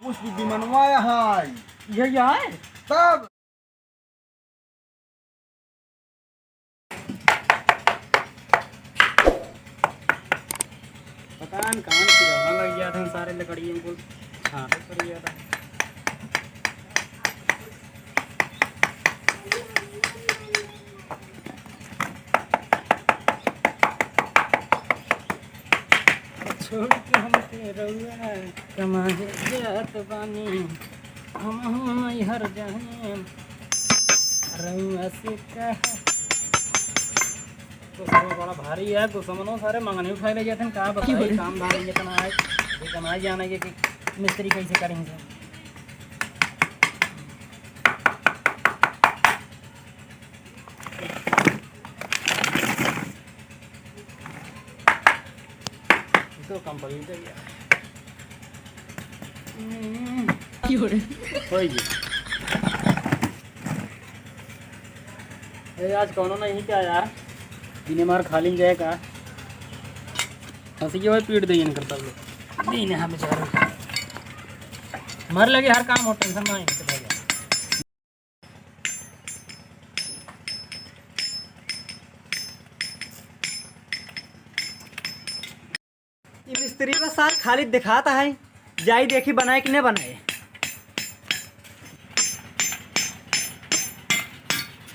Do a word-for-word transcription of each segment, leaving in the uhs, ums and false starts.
कुछ भी मनवाया है। यही है? तब पता न कौन किरौना लग गया था, सारे लकड़ियों को छांटे पड़ गया था। छोड़ के हमके रउआ कमाए जात बानी, हम नैहर जाएम, रउआ से कहा। गोसवा बड़ा भारी है, गोसवनो सारे मंगनी उठाए ले जाते हैं, का बताई, काम धाम इतना है, इतना है जाने के कि मिस्त्री कैसे करेंगे। तो complete है यार। हम्म। की हो रे? होई गई। ए, आज कौनो नहीं क्या यार? दिने मार खाली जाए का? हंसी के भाई पीट दे इनकर सब लोग। दीने हाँ बेचारे। मर लगे हर काम हो, tension ना इनके भाई। ई मिस्त्री बस सार खाली दिखाता है, जाई देखी बनाए कि नहीं बनाए।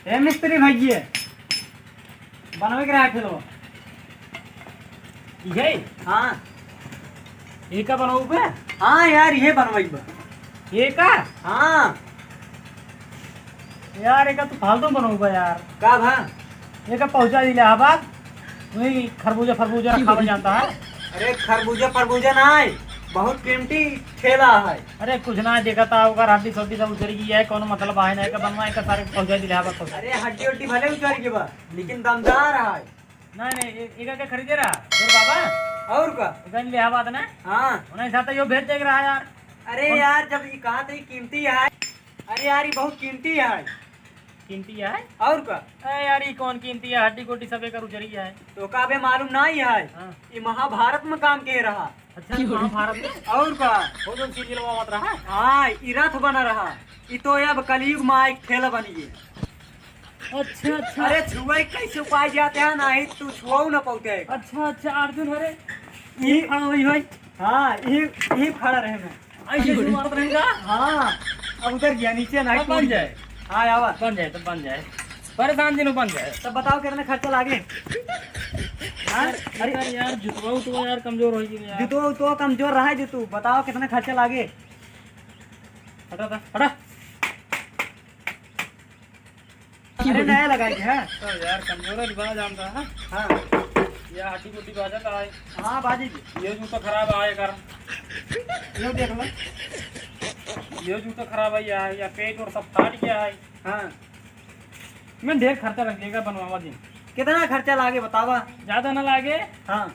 ए मिस्त्री भैया, बनवे के रहा ठेलवा। इहे? हाँ। ये का बनउबे? हाँ यार, ये बनवाई बा। ये का? हाँ। यार, एका तू फालतू बनउबे यार। का भा? एका पहुँचा दिले आबाद, वही खरबूजा फरबूजा खावा जानता है। अरे खरबूजा फरबूजा ना है, बहुत कीमती ठेला है। अरे कुछ ना, देखा था ओकर हड्डी सड्डी सब उजर गई है, कौनो मतलब आए ना, एका बनवा, एका सारे पहुँचा दिले आबाद। अरे हड्डी उड्डी भले उजर गई बा, लेकिन दमदार है। नहीं, नहीं, ए-, एका के खरीदे रहा तोर बाबा? और का? एका ले आबाद ना? हाँ। उन्हें साथ यो भेज देख रहा यार। अरे कौन? यार, जब ये कहा था ये कीमती है, अरे यार, ये बहुत कीमती है। कीमती है? और का? अरे यार, ये कौन कीमती है? हड्डी गोटी सब एकर उजरी है। तो का बे मालूम नहीं है? हाँ। ये महाभारत में काम के रहा। अच्छा, महाभारत में? और का? वो जो सीरियल आवत रहा? हाँ, ई रथ बना रहा। ई तो अब कलयुग में एक ठेला बन गया। अच्छा, अच्छा। अरे छुआ कैसे उपाय जाते हैं, नहीं तू छुआऊ ना पाते। अच्छा, अच्छा, अर्जुन, अरे, ई खड़ा हुई, हुई। हाँ, ई, ई खड़ा रहे मैं। ऐसे ऐसे मारत रहेगा? हाँ, अब उधर गया नीचे ना, अब बन जाए। हाँ, आवा। बन जाए, तो बन जाए। परेशान जिनो बन जाए। तब बताओ कितना खर्चा लागे? हाँ? अरे अरे यार, जुतवा उतवा यार कमजोर हो गई यार। जुतवा उतवा कमजोर रहा है जो तू। बताओ कितना खर्चा लागे? हटा, हटा, हटा। अरे नया लगाई है। तो यार कमजोर है, बड़ा जानता है। हाँ। या हड्डी गुड्डी बाजत है। हाँ, बाजी जी। ये जूता खराब है कर। ये देख लो। ये जूता खराब है या, या पेट और सब फाट गया है। हाँ। मैं ढेर खर्चा लग जाएगा बनवावा दिन। कितना खर्चा लागे बतावा? ज्यादा ना लागे। हाँ।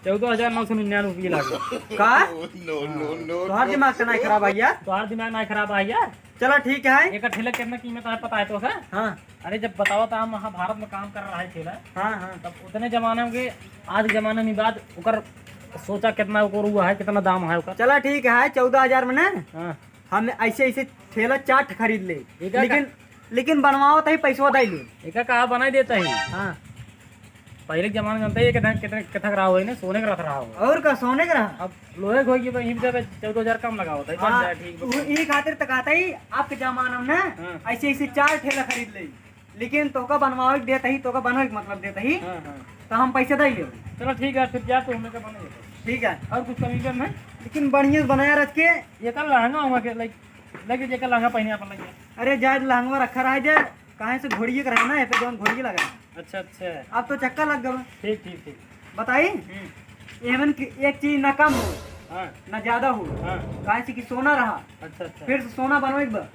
चौदह हजार नौ सौ निन्यानवे रुपये लागे। का? No, no, no, तोहार no। दिमाग तो नहीं खराब है यार। तोहार दिमाग नहीं खराब है यार। चला ठीक है। एक ठेला कितना कीमत है पता है तो सर? हाँ। अरे जब बतावा था हम महाभारत में काम कर रहा है ठेला। हाँ, हाँ। तब उतने जमाने में के आज के जमाने में बाद ओकर सोचा कितना ओकर हुआ है, कितना दाम है ओकर। चला ठीक है, चौदह हजार में ना हाँ। हम ऐसे ऐसे ठेला चार ठे खरीद ले। एका का लेकिन, लेकिन बनवाओ तही पैसवा दे ले। एका कहा बनाई देता है। हाँ। पहले के जमाने में जानते हैं कितना, कितना, कितना रहा हो ना, सोने का रथ रहा हो। और का सोने का रहा? अब लोहे के होई कि भाई, इनसे चौदह हजार कम लगाओ, तो बन हाँ, जाए, ठीक बा। उ-, ई खातिर तक आता ही आपके जमाना में ना, हाँ। ऐसे, ऐसे चार ठेला खरीद ले, लेकिन तोका बनवावे के देत ही, तोका बनवे के मतलब देत ही, हाँ, हाँ। तो हम पैसे दे लेब। चलो ठीक है, फिर जा तू, हमें क्या बने। ठीक है। और कुछ कमी कर नहीं? लेकिन बढ़िया से बनाया रख के। ये कल लहंगा होगा के, लाइक, लगे जे कल लहंगा पहने अपन लगे। अरे जाए, लहंगा रखा रहा जाए, काहे से घोड़िए के रहे ना, ये पे जौन घोड़िए लगा है। अच्छा, अच्छा। अब तो चक्कर लग गवा। ठीक, ठीक, ठीक। बताई? हम्म। एमन की एक चीज ना कम हो, हाँ। ना ज्यादा हो। हाँ। काहे से कि सोना रहा। अच्छा, अच्छा। फिर से सोना बनवे के बा।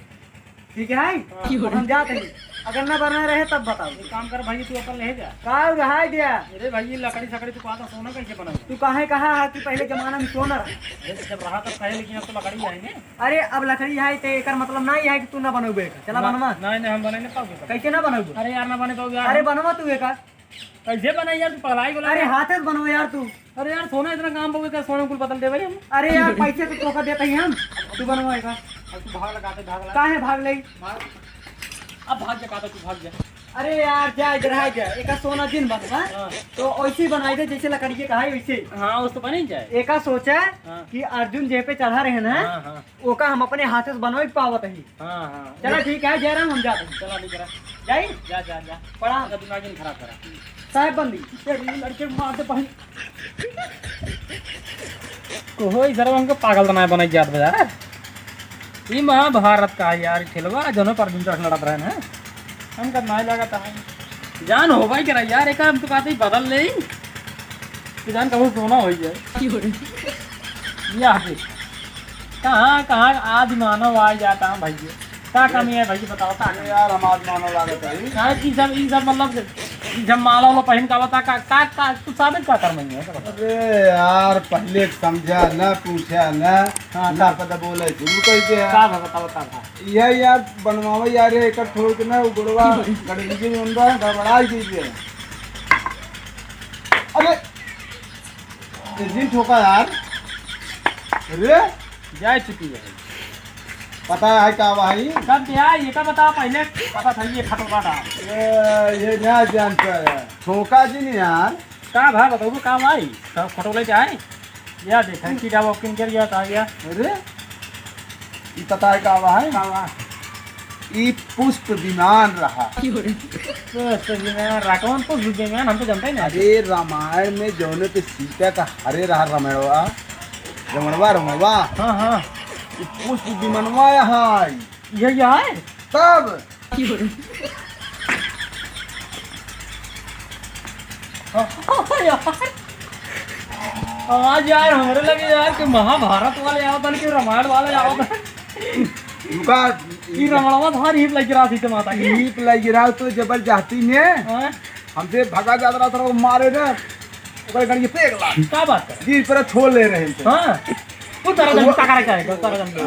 ठीक है? हाँ। तो हम जाते हैं। अगर ना बना रहे तब बताओ। एक काम कर भाई, तू अपन ले जा। का रहा दिया? अरे भाई, ये लकड़ी सकड़ी तू कहा था, सोना कैसे बनाओ? तू काहे कहा है कि पहले जमाना में सोना रहा? अरे तो जब रहा तब कहे, लेकिन अब तो लकड़ी है ना। अरे, अब लकड़ी है, ते एकर मतलब नहीं है कि तू ना बनोगे। चला ना, बनवा। नहीं, नहीं, हम बने नहीं पाओगे। कैसे ना बनोगे? अरे यार, ना बने पाओगे यार। अरे, बनवा तू एकर। कैसे बनाई यार, तू पगलाई बोला अरे, यार। हाथे से बनवा यार तू। अरे यार, सोना इतना काम बा, का सोना कुल बदल देबे हम। अरे यार, पैसे तो तोका देत ही हम, तू बनवाएगा। अब तू भाग लगा दे, भाग लगा। काहे भाग ले? भाग। अब भाग जा, कहता तू भाग जा। अरे यार, जा इधर आ जा, एका सोना जिन बनवा। हाँ। तो ऐसे ही बनाई दे जैसे लकड़ी के कहा है वैसे। हाँ, उस तो बन ही जाए। एका सोचा हाँ। कि अर्जुन जे पे चढ़ा रहे ना, हाँ, हाँ। ओका हम अपने हाथे से बनवाई पावत ही। हाँ, हाँ। चला ठीक है, जय राम, हम जाते हैं। चला ठीक है। जाई? जा, जा, जा। प्रणाम। अगर दिमाग नहीं खराब करा। साहेब बंदी। तेरी लड़के मार दे भाई। कोहो इधर हमको पागल बनाए बनाई जात बा यार। ई महाभारत का है यार, खेलवा जौनो पर दिन तक लड़त रहे ना। हमका नाई लागत है। जान हो भाई करा यार, एक हम तो कहते ही बदल ले। कि जान कहूँ सोना हो जाए। या फिर कहाँ, कहाँ आज मानव आ जाता है भैया? का कमी है भैया, बताओ, का अरे कमी? यार, हम आज मानव लागत है। हाँ, ई सब, ई सब मतलब जब माला वाला पहन का बता, का, का, का, तू साबित का कर मंगे है, बताओ। अरे यार, पहले समझा ना, पूछा ना, हाँ, ना पता बोले शुरू कर दे। का बा, बताओ, का बा? यह यार, बनवावा यार, एक छोड़ के ना, वो गोड़वा गड़बड़ी में बा, गड़बड़ा ही दीजिए। अरे, ये दिन ठोका यार। अरे, जाए चुकी है। पता है का भाई? कब क्या? ये का बता पहले, पता था ये खतरनाक है। ए, ये ना जानता है। ठोका जी नहीं यार। का भा बताओ, का भाई? का खटोले जाए? या देखा, कीड़ा walking कर गया, आ गया। अरे, ई पता है का बा है? का बा? ई पुष्प विमान रहा। पुष्प विमान रहा? कौन पुष्प विमान? हम तो जानते ही नहीं। अरे, रामायण में जौने पे सीता का हरे रहा रमणवा, रमणवा, रमणवा। हाँ, हाँ। ई पुष्प विमानवा यहाँ आई। ये यहाँ है? तब? यार। आज यार हमरे लगे यार कि महाभारत वाले आवत हन कि रामायण वाले आवत हन। रुका। ई रमणवा धार हीप लग रहा सीता माता के। हीप लग रहा तो जबरदस्ती में हाँ। हमसे भगा जात रहा था, वो मारे ना। ओकरे गाड़ी पे एक लाख। का बात कर? जी, पर छोड़ ले रहे थे। हाँ। उतारा जल्दी, वो उतारा क्या है? उतारा जल्दी।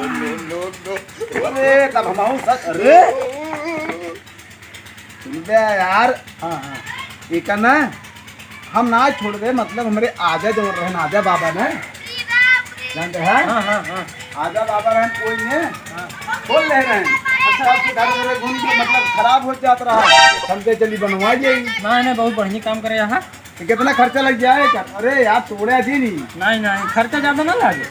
अरे, तब हम आऊं सच। अरे। बे यार। हाँ, हाँ। एक ना, हम ना छोड़ दे, मतलब हमरे आजा जो रहन, आजा बाबा ने। जानते हैं? हाँ, हाँ, हाँ। आजा बाबा रहन कोई ने हाँ। खोल ले रहे हैं। अच्छा, आपके घर में घूम के मतलब खराब हो जात रहा। हम के चली बनवा जाई। नहीं, नहीं, बहुत बढ़िया काम करे यहाँ। तो कितना खर्चा लग जाए क्या? अरे यार, तोड़े जी नहीं। नहीं, नहीं, खर्चा ज्यादा ना लागे।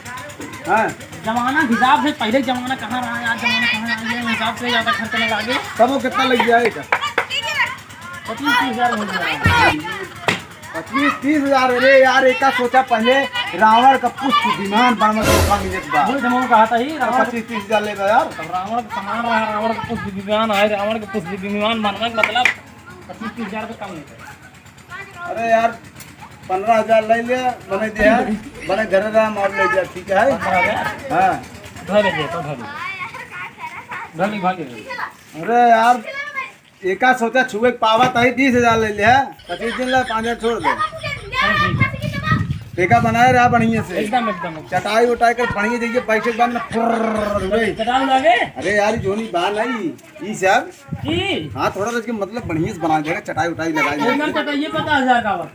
हाँ। जमाना के हिसाब से, पहले जमाना कहाँ रहा, आज जमाना कहाँ आ गया, हिसाब से ज्यादा खर्चा ना लागे। तब वो कितना लग जाए क्या? पच्चीस तीस हजार हो जाएगा। पच्चीस तीस हजार? अरे यार, एका सोचा पहले रावण का पुष्प विमान बनवा के रखा मिलत बा। वही तो हम कहा था ही, तो रावण पच्चीस तीस हजार लेगा यार। रावण का सामान रहा, रावण का पुष्प विमान आए, रावण का पुष्प विमान बनवा के मतलब पच्चीस तीस हजार पे कम नहीं करे। अरे यार, पन्द्रह हजार ले ले, बने दे यार, बने घरे रहा, माल ले जा, ठीक है? पन्द्रह हजार? हाँ। उठा ले, उठा ले। उठा ले, उठा ले। अरे यार, एका सोचा छुए के पावा तही बीस हजार ले ले, हाँ? पच्चीस दिन ले, पाँच हजार छोड़ दे। चल, ठीक है। एका बनाए रहा बढ़िया से। एकदम, एकदम, एकदम। चटाई उटाई कर बढ़िया जइसे बैठे के बाद में फुर्र उड़े। चटाई उड़ा के? अरे यार, जोनी बा नहीं, ई सब। की? हाँ, थोड़ा सा इसके मतलब बढ़िया से बना देगा, चटाई उटाई लगा देगा। एकदम चटाई पचास हजार का बा।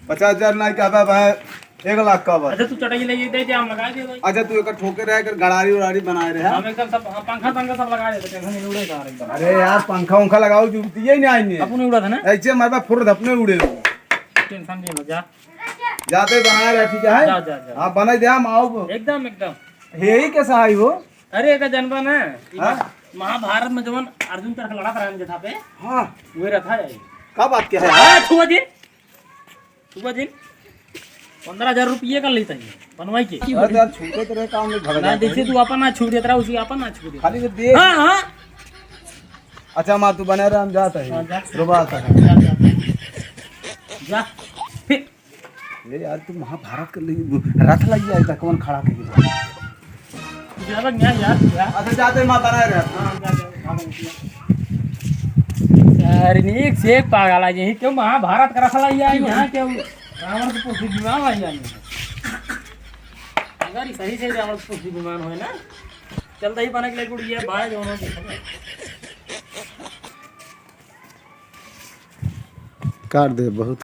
पचास हजार ना कहबा भाई, एक लाख का बा। अच्छा, तू चटाई ले दे दे, हम लगा दे भाई। अच्छा, तू एक ठोके रहे, एक गड़ारी उड़ारी बनाए रहे। हम एकदम सब, हाँ, पंखा तंखा सब लगा देते, टेंशन नहीं, उड़े जा रहे एकदम। अरे यार, पंखा उंखा लगाओ, जरूरत ही नहीं आएंगे। अपने उड़त है ना? ऐसे हमारे पास फुर्र अपने उड़े। टेंशन नहीं लो, जा। जाते बनाए रहे, ठीक है? जा, जा, जा। हाँ, बनाए दे, हम आओ। एकदम, एकदम। यही कैसा है वो? अरे, एका जनबा ना, हाँ? महाभारत में जवन अर्जुन तरफ लड़त रहन जथा पे, हाँ। वही रथा है। का बात क्या है? हाँ, छुआ जी। छुआ जी। पन्द्रह हजार रुपये का लेता है, बनवाई के। अरे यार, छूटे तो रहे काम में भगा ना, जाते जैसे हैं। तू अपन ना छू देता रहा, उसी अपन ना छू देता। खाली तो देख। हाँ, हाँ। अच्छा, माँ, तू बने रहे, हम जाते हैं। हाँ, जा। रुबा आता है। जा, जा, जा। जा। फिर ए यार, तू महाभारत के लिए रथ लग जाए, त कौन खड़ा कही? ज्यादा न्याय यार, यार। अच्छा, जाते माँ बनाए रहे। हाँ, जा, जा, जा, जा। यार, नीक से पागल आ जाए, क्यों महाभारत का रथ लग जाए, यहाँ क्यों रावण के पुष्प विमान लग जाए? अगर ई सही से रावण के पुष्प विमान होए ना, चलता ही बने के लिए गुड़िया भाई दोनों के। काट दे बहुत।